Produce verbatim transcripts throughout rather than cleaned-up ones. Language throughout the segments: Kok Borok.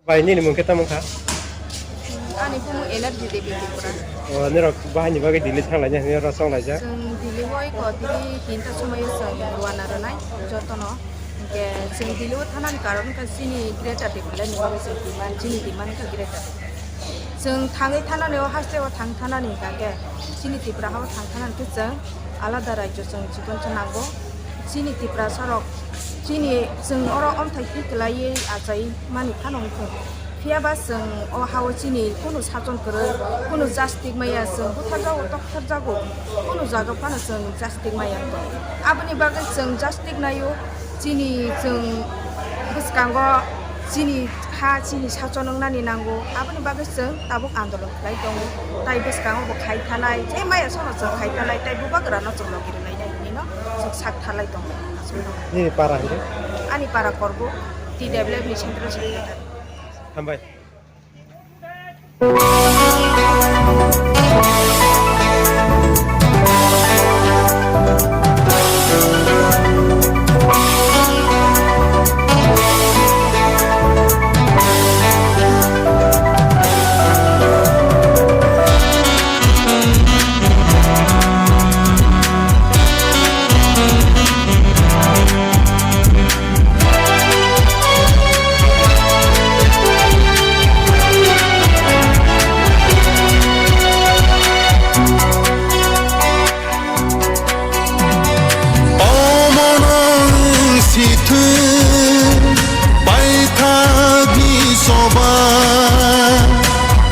Bai, nini mung khe tamo kha? Ani bumung Energy Devi Tripura. O, norok bahai ni bagwi Delhi thang lainai hinwi oro chong laijak? Chwng Delhi o eko tini tinta somoi o chwng rwna rwnai jotono. Hinkhe chwng Delhi o thanani karon wngkha chini Greater Tipraland ni bagwi chwng demand, chini demand wngkha Greater Tipraland. Chwng thangwi thanani o haste o thang thanani hinkhe chini Tripura ha o thang thanani khe chwng alada rajyo chwng chikon cha nango. Chini Tiprasa rok, chini chwng oro omthai twi kwlaiwi achai mani phano wngkha. Phiya ba chwng o ha o chini kunu sason kwrwi, kunu jastik maya chwng butharjago, toktharjago, kunu jaga phano chwng jastik maya. Aboni bagwi chwng jastik naio, chini chwng bwskango chini ha chini sason wngnani nango, aboni bagwi chwng tabuk andolon khlai tongo, tai bwskango bo khai thanai, je maya sono chwng khai thanai, tai bubagra no chwng logi rwnai nai hinwi no chwng sak thalai tongo. Nini para hinkhe? Ani para Korgo, T W F ni Central Secretary. Hambai. Omono wng si thung paithakni choba,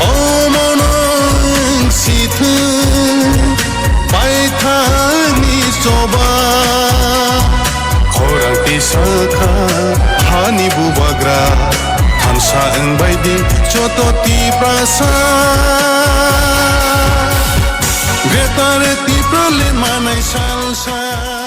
omono wng si thung paithakni choba. Khorang tisa kha hani bubagra, thansa wng bai di joto Tiprasa. Greater Tipraland manai salsa.